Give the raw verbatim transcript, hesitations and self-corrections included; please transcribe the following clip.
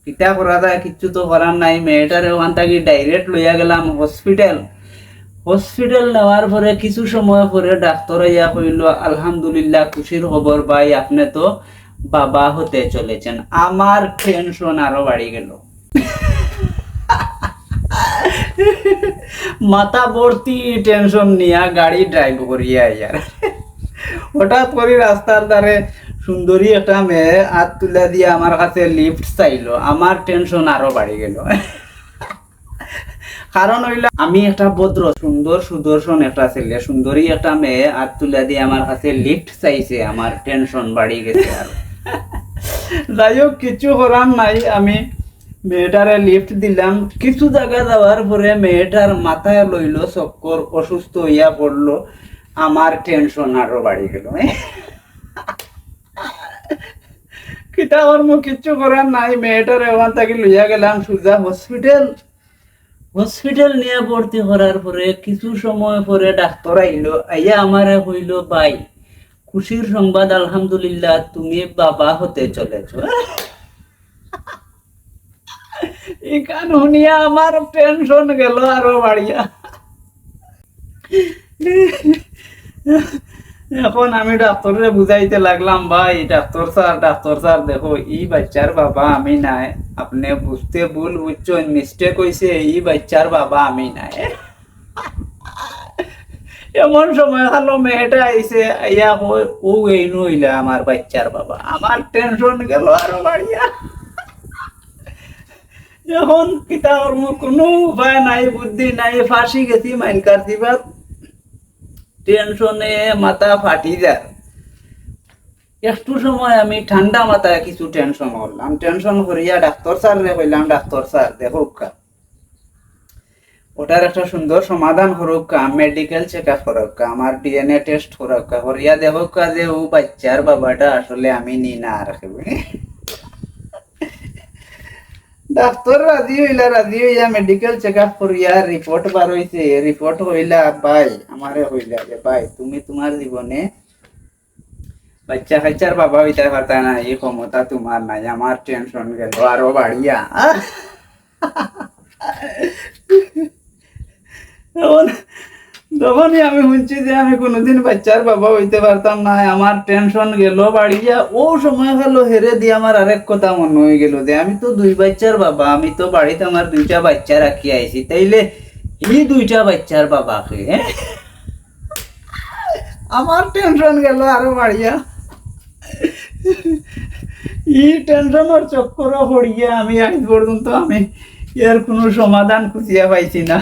কিতা করা যায়, কিচ্ছু তো করার নাই। মেয়েটারে ওখান থাকি ডাইরেক্ট লইয়া গেলাম হসপিটাল। হসপিটাল নেওয়ার পরে কিছু সময় পরে ডাক্তার আইয়া কইল, "আলহামদুলিল্লাহ, খুশির খবর ভাই, আপনি তো বাবা হতে চলেছেন।" আমার টেনশন আরো বাড়ি গেল। মাথা ভর্তি টেনশন নিয়া গাড়ি ড্রাইভ করিয়া আইয়ার। হঠাৎ করি রাস্তার ধারে সুন্দরী একটা মেয়ে হাত তুলে দিয়া আমার কাছে লিফট চাইলো, আমার টেনশন আরো বাড়ি গেল। কারণ হইল, আমি একটা ভদ্র, সুন্দর, সুদর্শন একটা ছেলে, সুন্দরী একটা মেয়ে হাত তুলে দিয়ে আমার কাছে লিফট চাইছে, আমার টেনশন বাড়ি গেছে আর। যাই হোক, কিছু করার নাই, আমি মেয়েটারে লিফট দিলাম। কিছু জায়গা যাওয়ার পরে মেয়েটার মাথায় লইল চক্কর, অসুস্থ হইয়া পড়লো, আমার টেনশন আরো বাড়ি গেল। কিতা করমু, কিচ্ছু করার নাই। মেয়েটারে ওখান থাকি লইয়া গেলাম সুজা হসপিটাল। হসপিটাল নিয়ে ভর্তি করার পরে কিছু সময় পরে ডাক্তার আইলো, আইয়া আমারে কইলো, "ভাই, খুশির সংবাদ, আলহামদুলিল্লাহ, তুমি বাবা হতে চলেছো।" ইখান শুনিয়া আমার টেনশন গেল আরো বাড়িয়া। এখন আমি ডাক্তাররে বুঝাইতে লাগলাম, "ভাই, ডাক্তার স্যার, ডাক্তার স্যার, দেখো, ই বাচ্চার বাবা আমি নায়, আপনি বুঝতে ভুল বুঝছেন, মিস্টেক হইছে, ই বাচ্চার বাবা আমি নায়।" এমন সময় হলো মেয়েটা আইছে, আইয়া কয়, "ও এইনু হইলা আমার বাচ্চার বাবা।" আমার টেনশন গেল আরো বাড়িয়া। এখন কিতা করমু, কোনো উপায় নাই, বুদ্ধি নাই, ফাঁসি গেছি মাইনকার দিবা। টেনশনে মাথা ফাটি যার। একটু সময় আমি ঠান্ডা মাথায় কিছু টেনশন করলাম, টেনশন করিয়া ডাক্তার স্যাররে কইলাম, "ডাক্তার স্যার, দেখউক্কা, ওটার একটা সুন্দর সমাধান করউক্কা, মেডিকেল চেক আপ করউক্কা, আমার ডিএনএ টেস্ট করউক্কা, করিয়া দেখউক্কা যে ও বাচ্চার বাবাটা আসলে আমি নি না আর কেউ।" ডাক্তার রাজি হইলা, রাজি হইয়া মেডিকেল চেক আপ করিয়া রিপোর্ট বার হইছে। রিপোর্ট হইলা, ভাই, আমারে হইলা যে, "ভাই, তুমি তোমার জীবনে বাচ্চা কাচ্চার বাবা হইতে পারতা না, এই ক্ষমতা তোমার নাই।" আমার টেনশন গেল আরো বাড়িয়া। এখন তখনই আমি শুনছি যে আমি কোনোদিন বাচ্চার বাবা হইতে পারতাম না। আমার টেনশন গেল বাড়িয়া। ও সময় গেল হেরে দিয়ে আমার আরেক কথা মনে হয়ে গেল যে আমি তো দুই বাচ্চার বাবা, আমি তো বাড়িতে আমার দুইটা বাচ্চা রাখি আইছি, তাইলে এই দুইটা বাচ্চার বাবা কে, হ্যাঁ? আমার টেনশন গেল আরো বাড়িয়া। এই টেনশনের চক্করে পড়িয়া আমি আজ পর্যন্ত আমি এর কোনো সমাধান খুঁজিয়া পাইছি না।